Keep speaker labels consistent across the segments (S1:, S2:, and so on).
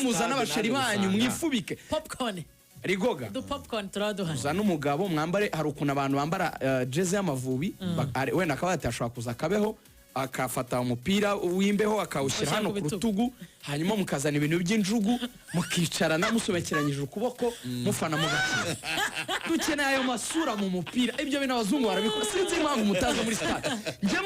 S1: muzane
S2: stade
S1: abasheri
S2: naje
S1: banyu
S2: gusanga.
S1: Mwifubike.
S3: Popcorn.
S1: Rigoga.
S3: Du popcorn turaduha.
S1: Uzane umugabo mwambare. Hari ukuntu abantu bambara jezi y'Amavubi, wenda akaba yatashobora kuza akabeho, akafata umupira w'imbeho akawushyira
S3: Awushyira
S1: hano
S3: ku
S1: ku
S3: bitugu.
S1: rutugu, hanyuma mukazana ibintu by'injugu, mukicarana musobekeranyije ukuboko, mufana, mugakina. Dukeneye ayo masura mu mupira. Ibyo bintu abazungu barabikora, sinzi impamvu mutaza muri stade. Njye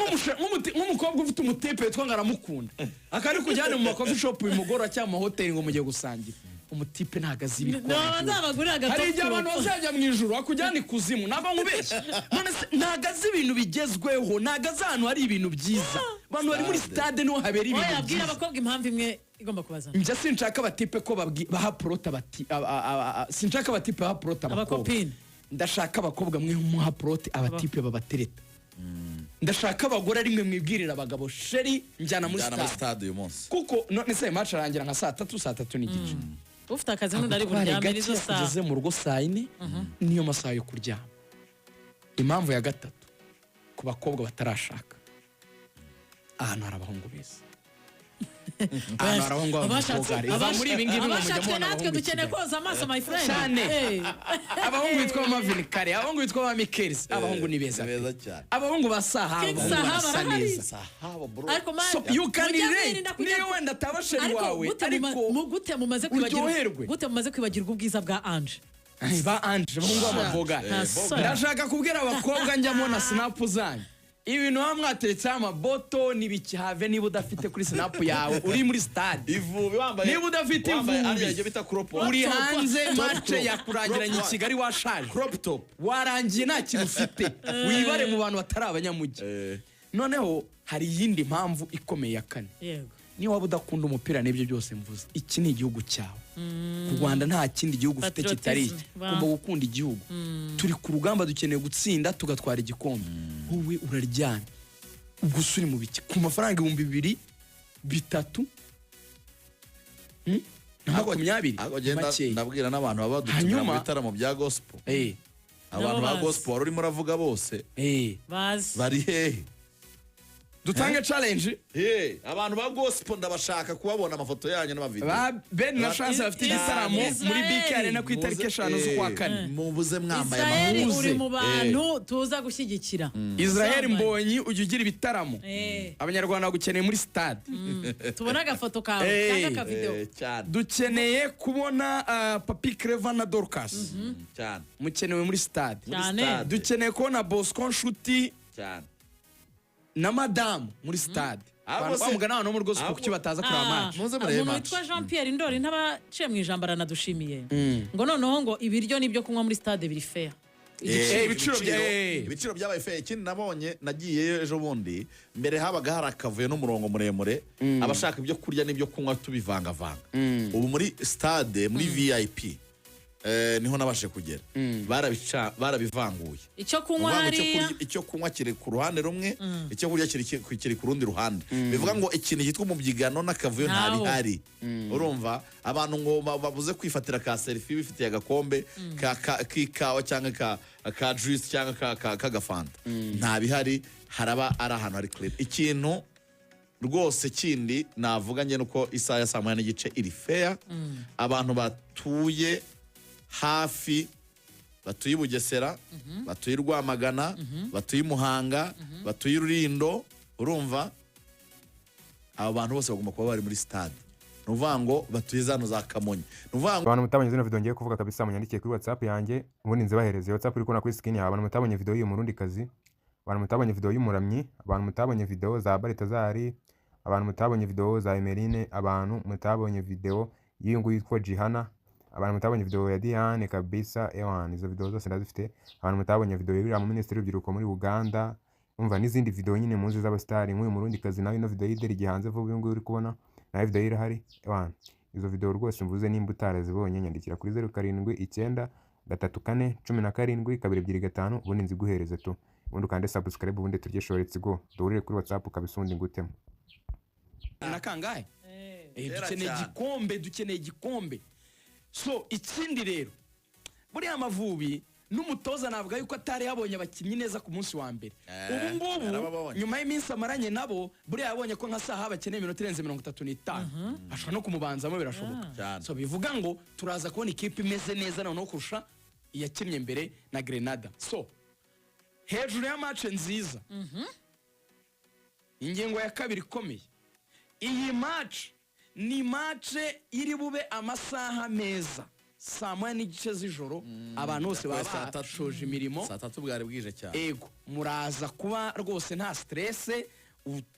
S1: nk'umukobwa ufite umutipe witwa ngo aramukunda, akaba ari kujyana mu ma coffee shop bimugora cyangwa mu mahoteli ngo mugiye gusangira, umutipe ntabwo azi ibikora.
S3: Nzabagurira
S1: Hari igihe abantu
S3: agatop.
S1: bazajya mu ijuru bakujyana ikuzimu. Ntabwo nkubeshya. None se ntabwo azi ibintu bigezweho, ntabwo azi ahantu hari ibintu byiza. Abantu bari muri stade niho habera ibintu
S3: Oya, bwira
S1: byiza.
S3: abakobwa impamvu imwe igomba kubazana.
S1: Njye sinshaka abatipe ko baha porota bati sinshaka abatipe baha porota abakobwa.
S3: Abakopine.
S1: Ndashaka abakobwa mwe muha porote abatipe babatereta. Ndashaka abagore rimwe mwibwirira abagabo: "Chéri, njyana muri
S2: Njyana muri
S1: stade."
S2: stade uyu munsi.
S1: Kuko none se match arangira nka saa 3, saa 3 n'igice.
S3: Ufite akazi n'undi ari
S1: Agutware
S3: buryame
S1: gake
S3: nizo saha.
S1: ugeze mu rugo saa 4, niyo masaha yo kuryama. Impamvu ya gatatu, ku bakobwa batarashaka, ahantu hari abahungu beza, ahantu hari abahungu b'abakobwa. Iva muri ibi ngibi ngo mujye
S3: Abashatswe
S1: mubona
S3: natwe
S1: abahungu i
S3: dukeneye
S1: Kigali.
S3: koza amaso, my friend.
S1: Cyane. Abahungu bitwa ba Marvin Kare, abahungu bitwa ba Mikelisi, abahungu ni beza
S2: Ni
S1: pe.
S2: beza cyane.
S1: Abahungu ba Saha,
S3: King
S1: abahungu
S3: Saha
S1: barasa
S3: barahari.
S1: neza.
S2: Sahabo, bro.
S3: Ariko man,
S1: So you can
S3: mujya
S1: relate.
S3: mwirinda kujya
S1: Niyo wenda ataba chéri
S3: Ariko
S1: wawe,
S3: gute
S1: ariko
S3: gute mumaze kwibagirwa
S1: uryoherwe.
S3: Gute mumaze kwibagirwa ubwiza bwa Ange?
S1: Ay, ba Ange, abahungu b'amaboga.
S3: Nta soni.
S1: Ndashaka kubwira abakobwa njya mbona snap zanyu, ibintu baba mwateretseho amaboto n'ibiki, have. Niba udafite kuri snap yawe uri muri stade,
S2: Ivubi wambaye.
S1: Niba udafite
S2: Wambaye
S1: ivubi,
S2: ariya ibyo bita crop.
S1: uri hanze,
S2: Top
S1: match
S2: crop.
S1: yakurangiranye i
S2: Crop.
S1: Kigali, washaje,
S2: Crop top.
S1: warangiye, nta kintu ufite, wibare mu bantu batari abanyamujyi. Noneho hari iyindi mpamvu ikomeye ya kane. Niyo waba udakunda umupira n'ibyo byose mvuze, iki ni igihugu cyawe. Ku Rwanda nta kindi gihugu ufite kitari iki.
S3: Patriotisme.
S1: Ugomba gukunda igihugu. Turi ku rugamba, dukeneye gutsinda tugatwara igikombe. Wowe uraryamye gusa, uri mu biki ku mafaranga 2000, 3000 na 20?
S2: Ahubwo genda
S1: Makeya.
S2: ndabwira n'abantu baba badutumira mu bitaramo bya gospel. Abantu
S3: Nabo
S2: ba
S3: bazi.
S2: gospel wari urimo uravuga bose
S3: Bazi.
S2: bari hehe?
S1: Dutange challenge.
S2: Hey, abantu ba gospel ndabashaka kubabona amafoto yanyu n'amavideo.
S1: Ba Ben na Chance bafite igitaramo
S3: Israel.
S1: muri BK Arena ku itariki 5 z'ukwa kane.
S2: Mubuze mwambaye
S3: Israel
S2: amahuze.
S3: uri mu bantu tuza gushyigikira.
S1: Israel
S3: Zambaye.
S1: Mbonyi, ujya ugira ibitaramo, Abanyarwanda bagukeneye muri stade.
S3: Tubone agafoto kawe cyangwa akavideo.
S2: Cyane.
S1: Dukeneye kubona Papi Clever na Dorcas.
S2: Cyane.
S1: Mukenewe muri stade.
S3: Cyane.
S2: Stade.
S1: Dukeneye kubona Bosco Nshuti
S2: Cyane.
S1: na madamu muri stade.
S2: Ahubwo se-
S1: Bamugana abantu bo muri gospel, kuki bataza kureba match?
S2: Muze murebe
S3: Umuntu
S2: match.
S3: witwa Jean Pierre Ndori ntabaciye mu ijambo aranadushimiye ngo noneho ngo ibiryo n'ibyo kunywa muri stade biri fair.
S2: Ibiciro byabaye fair. Ikindi nabonye, nagiyeyo ejo bundi, mbere habaga hari akavuyo n'umurongo muremure, abashaka ibyo kurya n'ibyo kunywa tubivangavanga. Ubu muri stade, muri VIP, niho nabashe kugera, barabivanguye.
S3: Icyo kunywa
S2: Ni ukuvuga ngo icyo
S3: hariya.
S2: Icyo kunywa kiri ku ruhande rumwe, icyo kurya kiri ku rundi ruhande. Bivuga ngo ikintu cyitwa umubyigano n'akavuyo nta
S3: Ntawo.
S2: bihari. Urumva abantu ngo babuze kwifatira ka selfie bifitiye agakombe k'ikawa cyangwa ka juice cyangwa k'agafanta, nta bihari. Haraba ari ahantu hari clean. Ikintu rwose kindi navuga njye nuko isaha ya saa 1:30 iri fair. Abantu batuye hafi, batuye i Bugesera, batuye i Rwamagana, batuye i Muhanga, batuye i Rulindo, urumva abo bantu bose bagomba kuba bari muri stade. Ni ukuvuga ngo batuye zano za Kamonyi, ni ukuvuga ngo
S4: Abantu mutabonye zino video ngiye kuvuga kabisa, munyandikiye kuri WhatsApp yanjye, ubundi nzibahereze. WhatsApp uri kubona kuri screen yawe. Abantu mutabonye video y'uyu murundi kazi, abantu mutabonye video y'umuramyi, abantu mutabonye video za Baritazari, abantu mutabonye video za Emeline, abantu mutabonye video y'uyu nguyu yitwa Jihana, abantu mutabonye video ya Diane kabisa, ewan, izo video zose ndazifite. Abantu mutabonye video y'uriya mu minisitiri w'urubyiruko muri Uganda, umva n'izindi video nyine muzi z'abasitari nk'uyu murundi kazi nawe, ino video y'ideri gihanze vuba, uyu nguyu uri kubona nawe video ye irahari. Ewan, izo video rwose mvuze, nimba utarazibonye, nyandikira kuri 0793417225, ubundi nziguhereze tu. Ubundi ukande subscribe, ubundi turye show. Let's go, duhurire kuri WhatsApp kabisa, ubundi ngutemo.
S1: Na kangahe?
S2: Kera
S1: Dukeneye
S2: cyane.
S1: igikombe, dukeneye igikombe. So ikindi rero, buriya Amavubi N'umutoza navuga yuko atari yabonye abakinnyi neza ku munsi wa mbere. Ubu ngubu,
S2: Yarababonye.
S1: nyuma y'iminsi amaranye nabo, buriya yabonye ko nka saha bakeneye iminota irenze 35, ashobora no kumubanzamo, birashoboka.
S2: Cyane.
S1: So bivuga ngo turaza kubona ikipe imeze neza noneho kurusha iyakinnye mbere na Grenada. So hejuru ya match nziza, ingingo ya kabiri ikomeye, iyi match ni match iri bube amasaha meza, saa 1:30 z'ijoro, abantu bose baba
S2: Saa tatu.
S1: bashoje imirimo.
S2: Saa 3 bwari bwije cyane.
S1: Ego, muraza kuba rwose nta stress,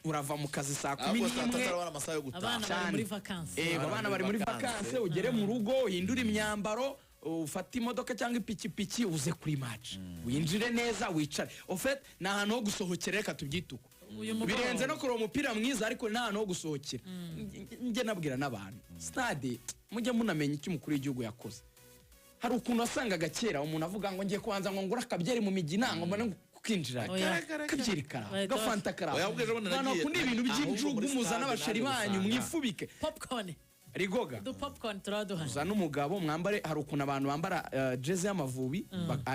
S1: urava mu kazi saa 10
S2: Ahubwo saa 3
S1: n'imwe.
S2: arabona amasaha yo gutaha.
S3: Abana bari
S1: Cyane.
S3: muri vacances.
S1: Ego, abana bari muri vacances, ugere mu rugo uhindure imyambaro, ufate imodoka cyangwa ipikipiki uze kuri match, winjire neza, wicare. Au fait, ni ahantu ho gusohokera, reka tubyite uko.
S3: Uyu mugoroba.
S1: Birenze no kureba umupira mwiza, ariko ni ahantu ho gusohokera. Njye nabwira n'abantu, stade mujye munamenya icyo umukuru w'igihugu yakoze. Hari ukuntu wasangaga kera umuntu avuga ngo ngiye kubanza ngo ngure akabyeri mu migina ngo mbone kukinjira.
S3: Oya.
S1: Akabyeri karaho,
S3: Bahita
S1: gafanta karaho.
S2: Oya, ahubwo ejo bundi
S1: Abantu
S2: nagiye-
S1: bakunda ibintu
S2: ahubwo
S1: by'injugu,
S2: muri
S1: muzana
S2: stade
S1: abasheri
S2: naje
S1: banyu
S2: gusanga.
S1: mwifubike.
S3: Popcorn.
S1: Rigoga.
S3: Du popcorn turaba duhari.
S1: Uzana umugabo mwambare. Hari ukuntu abantu bambara jezi y'Amavubi,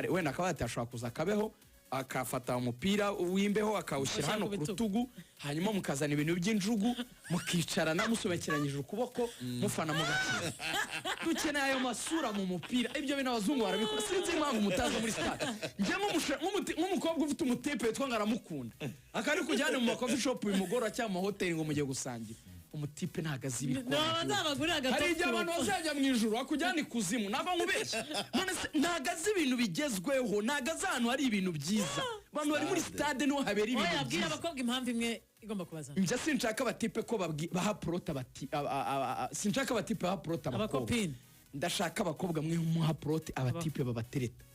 S1: wenda akaba yatashobora kuza akabeho, akafata umupira w'imbeho akawushyira
S3: Awushyira
S1: hano
S3: ku
S1: ku
S3: bitugu.
S1: rutugu, hanyuma mukazana ibintu by'injugu, mukicarana musobekeranyije ukuboko, mufana mugakina. Dukeneye ayo masura mu mupira. Ibyo bintu abazungu barabikora, sinzi impamvu mutaza muri stade. Njye nk'umukobwa ufite umutipe witwa ngo aramukunda, akaba ari kujyana mu ma coffee shop uyu mugoroba cyangwa mu mahoteli ngo mugiye gusangira, umutipe ntabwo azi ibikora.
S3: Ntabwo nzabagurira.
S1: Hari igihe abantu bazajya mu ijuru bakujyana ikuzimu, ntabwo nkubeshya. None se ntabwo azi ibintu bigezweho, ntabwo azi ahantu hari ibintu byiza. Abantu bari muri stade niho habera ibintu
S3: Oya, bwira
S1: byiza.
S3: abakobwa impamvu imwe igomba kubazana.
S1: Njye sinshaka abatipe ko baha porota bati sinshaka abatipe baha porota abakobwa.
S3: Abakopine.
S1: Ndashaka abakobwa mwe muha porote abatipe babatereta.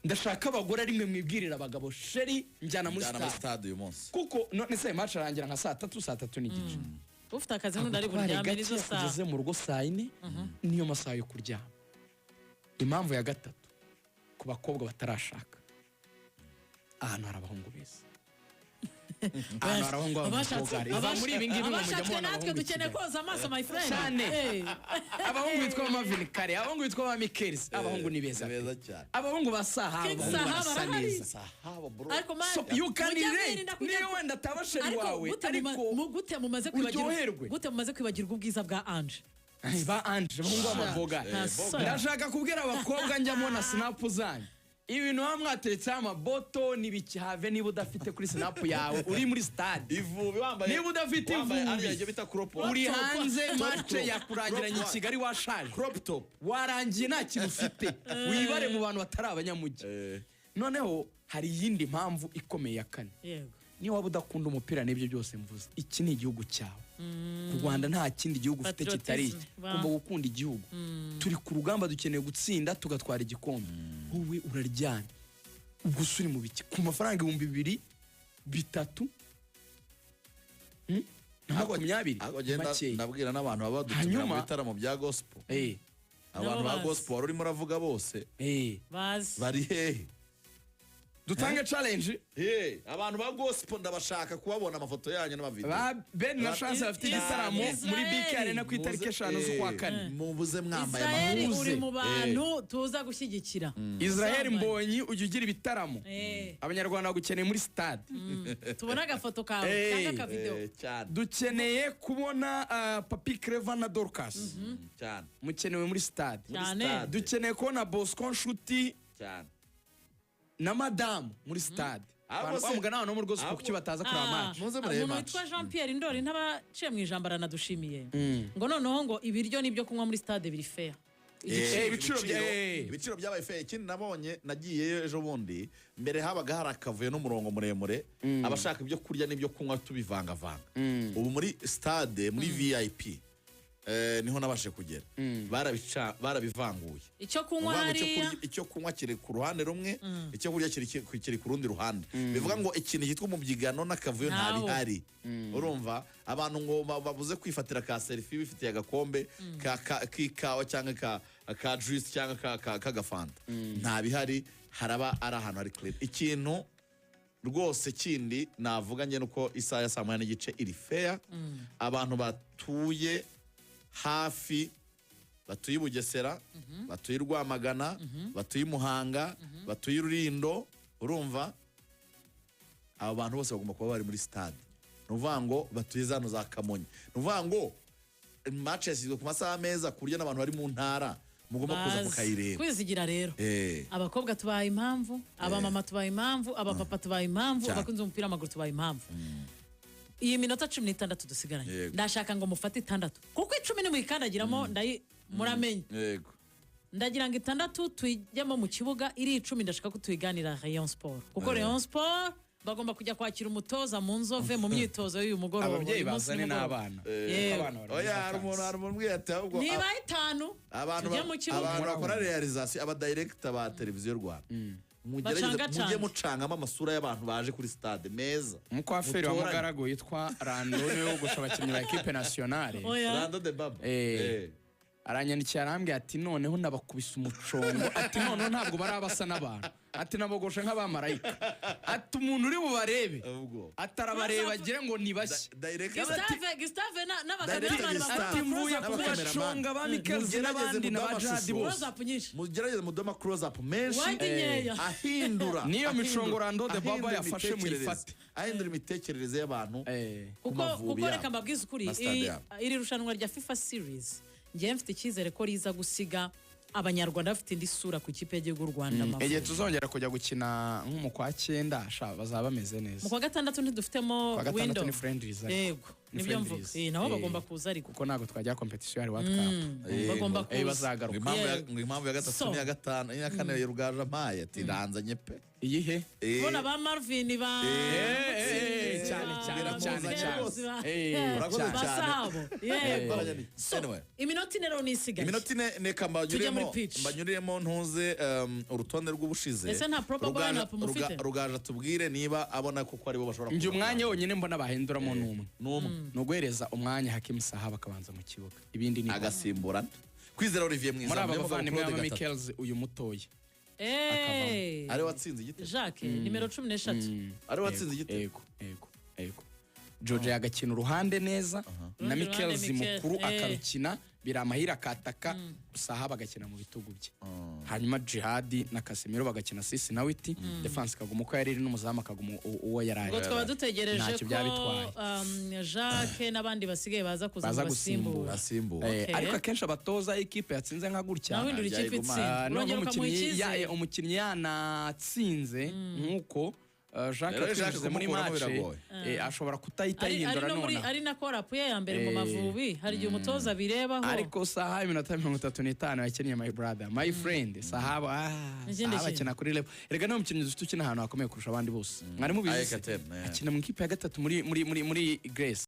S1: Ndashaka abagore rimwe mwibwirira abagabo: "Chéri, njyana muri
S2: Njyana muri
S1: stade."
S2: stade uyu munsi.
S1: Kuko none se match arangira nka saa 3, saa 3:30.
S3: Ufite akazi n'undi ari
S1: Agutware
S3: buryame
S1: gake,
S3: nizo saha.
S1: ugeze mu rugo saa 4, niyo masaha yo kuryama. Impamvu ya gatatu, ku bakobwa batarashaka, ahantu hari abahungu beza, ahantu hari abahungu b'abagore. Iva muri ibi ngibi ngo mujya
S3: Abashatswe
S1: mubona
S3: natwe
S1: abahungu i
S3: dukeneye
S1: Kigali.
S3: koza amaso, my friend.
S1: Cyane.
S3: Eh.
S1: Abahungu bitwa ba Marvin Kare, abahungu bitwa ba Mikelisi, abahungu ni beza
S2: Ni
S1: pe.
S2: beza cyane.
S1: Abahungu ba Sahabo,
S3: King
S1: abahungu
S3: Sahabo
S1: barasa
S3: arahari.
S1: neza.
S2: Sahabo, bro.
S3: Ariko man,
S1: So you can
S3: mujya
S1: relate.
S3: mwirinda kujya-
S1: Niyo wenda ataba chéri
S3: Ariko
S1: wawe,
S3: gute
S1: ariko
S3: gute mumaze kwibagirwa,
S1: uryoherwe.
S3: gute mumaze kwibagirwa ubwiza bwa Ange?
S1: Ay, ba Ange, abahungu b'amaboga.
S3: Nta soni.
S1: Ndashaka kubwira abakobwa, njya mbona snap zanyu, ibintu baba mwateretseho amaboto n'ibiki. Have niba udafite kuri snap yawe uri muri stade,
S2: Ivubi wambaye.
S1: Niba udafite
S2: Wambaye
S1: ivubi,
S2: ariya ibyo bita crop.
S1: Uri hanze, match
S2: Top.
S1: yakurangiranye i
S2: Crop.
S1: Kigali, washaje,
S2: Crop top.
S1: warangiye, nta kintu ufite, wibare mu bantu batari abanyamujyi. Noneho hari iyindi mpamvu ikomeye ya kane.
S3: Yego.
S1: Niba waba udakunda umupira n'ibyo byose mvuze, iki ni igihugu cyawe. Ku Rwanda nta kindi gihugu ufite kitari iki.
S3: Patriotism.
S1: Ugomba gukunda igihugu. Turi ku rugamba, dukeneye gutsinda tugatwara igikombe. Wowe uraryamye, ubwo uri mu biki ku mafaranga 2000, 3000 na 20?
S2: Ahubwo genda
S1: Makeya.
S2: ndabwira n'abantu baba badutumira mu bitaramo bya gospel. Abantu
S3: Nabo
S2: ba
S3: bazi.
S2: gospel wari urimo uravuga bose
S3: Bazi.
S2: bari hehe?
S1: Dutange challenge.
S2: Hey, abantu ba gospel ndabashaka kubabona amafoto yanyu n'amavideo.
S1: Ba Ben na Chance bafite igitaramo muri BK Arena ku itariki 5 z'ukwa kane.
S2: Mubuze mwambaye
S3: Israel
S1: amahuze.
S3: uri mu bantu tuza gushyigikira.
S1: Israel
S3: Zambaye.
S1: Mbonyi, ujya ugira ibitaramo, Abanyarwanda bagukeneye muri stade.
S3: Tubone agafoto kawe cyangwa akavideo.
S2: Cyane.
S1: Dukeneye kubona Papi Clever na Dorcas.
S2: Cyane.
S1: Mukenewe muri stade.
S3: Cyane.
S2: Stade.
S1: Dukeneye kubona Bosco Nshuti
S2: Cyane.
S1: na madamu muri stade.
S2: Ahubwo
S1: Abantu bamugana abantu bo muri gospel, kuki bataza kureba match?
S2: Muze murebe
S3: Umuntu
S2: match.
S3: witwa Jean Pierre Ndori ntabaciye mu ijambo aranadushimiye ngo noneho ngo ibiryo n'ibyo kunywa muri stade biri fair.
S2: Ibiciro byabaye fair. Ikindi nabonye, nagiyeyo ejo bundi, mbere habaga hari akavuyo n'umurongo muremure, abashaka ibyo kurya n'ibyo kunywa tubivangavanga. Ubu muri stade, muri VIP, niho nabashe kugera, barabivanguye.
S3: Icyo kunywa
S2: Uvuga ngo icyo
S3: hariya.
S2: Icyo kunywa kiri ku ruhande rumwe, icyo kurya kiri ku rundi ruhande. Bivuga ngo ikintu cyitwa umubyigano n'akavuyo nta
S3: Ntawo.
S2: bihari. Urumva abantu ngo babuze kwifatira ka selfie bifitiye agakombe k'ikawa cyangwa ka juice cyangwa k'agafanta, nta bihari. Haraba ari ahantu hari clean. Ikintu rwose kindi navuga njye nuko isaha ya saa 1:30 iri fair. Abantu batuye hafi Batuye i Bugesera, batuye i Rwamagana, batuye i Muhanga, batuye i Rulindo, urumva abo bantu bose bagomba kuba bari muri stade. Ni ukuvuga ngo batuye zano za Kamonyi, ni ukuvuga ngo match yashyizwe ku masaha meza, ku buryo n'abantu bari mu ntara mugomba kuza
S3: Bazi.
S2: mukayireba.
S3: Kwizigira rero, abakobwa tubaye impamvu, abamama tubaye impamvu, abapapa tubaye impamvu, abakunzi b'umupira w'amaguru tubaye impamvu. Iyi minota 16 dusigaranye, ndashaka ngo mufate itandatu, kuko 10 nimuyikandagiramo ndayi muramenye. Ndagira ngo itandatu tuyijyemo mu kibuga, iri 10 ndashaka ko tuyiganira Rayon Sport, kuko Rayon Sport bagomba kujya kwakira umutoza mu Nzove mu myitozo y'uyu mugoroba,
S1: Ababyeyi
S3: uyu munsi
S1: bazane
S3: nimugoroba.
S1: n'abana.
S3: Yewe.
S1: Abana bari muri
S2: Oya, hari umuntu
S1: vacances.
S2: hari umuntu umbwiye ati ahubwo
S3: Niba itanu
S2: abantu
S3: tujye mu kibuga.
S2: Abantu bakora réalisation, aba director ba Televiziyo Rwanda, mugerageze
S3: Bacangacange.
S2: mujye mucangamo amasura y'abantu baje kuri stade meza.
S1: Umukwaferi wa
S2: Mutoranye.
S1: Mugaragu witwa Rando niwe wogosha abakinnyi ba équipe nationale.
S3: Oya.
S2: Rando de Baba.
S1: Aranyandikiye, arambwira ati: "Noneho nabakubise umucongo," ati: "Noneho ntabwo bari basa n'abantu," ati: "Nabogoshe nk'abamarayika," ati: "Umuntu uri bubarebe
S2: Ubwo
S1: atarabareba agire ngo ni bashya."
S2: Director
S3: Gustave n'abakameramani
S2: Director
S3: bakora
S1: Ati: "Mvuye
S3: close-up
S2: N'abakameramani.
S1: kubashonga ba Mikelzi
S2: Mugerageze
S1: n'abandi na ba
S2: muduhe
S1: Jadi
S2: amashusho.
S1: bose."
S3: Close-up nyinshi.
S2: Mugerageze muduhe ama close up menshi.
S3: Wide nkeya.
S2: Ahindura
S1: Niyo
S2: ahindura-
S1: micongo Rando de Baba
S2: ahindura
S1: yafashe
S2: imitekerereze.
S1: muyifate.
S2: Ahindura imitekerereze y'abantu ku
S3: Kuko
S2: Mavubi
S3: kuko
S2: yabo
S3: reka mbabwize ukuri,
S2: na stade yabo.
S3: Iri rushanwa rya FIFA Series, ngewe mfite icyizere ko riza gusiga Abanyarwanda bafite indi sura ku ikipe y'igihugu y'u Rwanda Amavubi.
S1: Igihe tuzongera kujya gukina nko mu kwa cyenda sha, bazaba bameze neza.
S3: Mu kwa gatandatu ntidufitemo
S1: Kwa gatandatu
S3: window?
S1: ni friendlies ariko.
S3: Yego,
S1: Ni
S3: nibyo mvuga.
S1: friendlies.
S3: Nabo bagomba kuza ariko.
S1: Kuko ntabwo twajya competition ya World Cup.
S3: Bagomba kuza.
S1: Bazagaruka.
S2: Ngo impamvu
S3: Yego.
S2: ngo impamvu ya gatatu
S3: So.
S2: n'iya gatanu n'iya kane Rugaju ampaye ati ranzanye pe.
S1: Iyihe?
S3: Kubona ba Marvin ba
S1: Cyane, cyane, cyane, cyane.
S2: Urakoze
S1: Cyane.
S2: cyane.
S3: Basabo, yego.
S2: Baranyani.
S3: So,
S2: Anyway.
S3: iminota 4 rero nisigaye.
S2: Iminota 4, reka
S3: Tujye muri pitch.
S2: mbanyuriremo ntuze urutonde rw'ubushize.
S3: Ese nta probable lineup mufite?
S2: Rugaju atubwire niba abona koko aribo bashobora
S1: Njye
S2: kuza.
S1: umwanya wonyine mbona bahinduramo ni umwe.
S2: N'umwe.
S1: Ni uguhereza umwanya Hakimu Saha bakabanza mu kibuga, ibindi ni
S2: Agasimbura Kwizera Olivier mwiza
S1: muri aba
S2: Niyo mugabo
S1: bavandimwe
S2: Claude
S1: ba
S2: gatatu.
S1: Michaels, uyu mutoya.
S2: Ari watsinze igitego.
S3: Jacques nimero 13.
S2: Ari watsinze igitego.
S1: Yego, George yagakina uruhande neza na
S3: Urundi
S1: Michaels
S3: ruhande Mikel,
S1: mukuru akarukina, Biramahire akataka, Saha bagakina mu bitugu bye, hanyuma Jihadi na Casemiro bagakina sisi na witi, defense ikaguma uko yari iri n'umuzamu akaguma uwo yari ari.
S3: Ubwo twaba dutegereje
S1: Ntacyo
S3: ko
S1: byaba bitwaye.
S3: Jacques n'abandi basigaye baza kuza
S1: Baza
S3: ngo basimbure.
S1: gusimbura.
S2: Asimbura.
S3: Okay.
S1: Ariko akenshi abatoza ikipe yatsinze nka gutya,
S3: Nawe hindura ikipe
S2: Yayiguma.
S3: itsinda,
S1: noneho
S3: urongera ukamuha icyizere.
S1: Umukinnyi yanatsinze nk'uko Jacques
S2: Rero Jacques
S1: yatwinjize muri
S2: kumukuramo
S1: match,
S2: biragoye.
S1: ashobora kutahita
S3: Ari
S1: yihindura
S3: no muri
S1: nonaha.
S3: ari na call-up ye ya mbere mu Mavubi, hari igihe umutoza abirebaho.
S1: Ariko Saha iminota 35 yakinnye, my brother, my friend, Sahaba
S3: Ikindi
S1: Sahaba
S3: kintu.
S1: akina kuri level. Erega niwe mukinnyi dufite ukina ahantu hakomeye kurusha abandi bose, mwari mubizi
S2: AEK
S1: se?
S2: Athens, yeah.
S1: Akina mu ikipe ya gatatu muri Greece.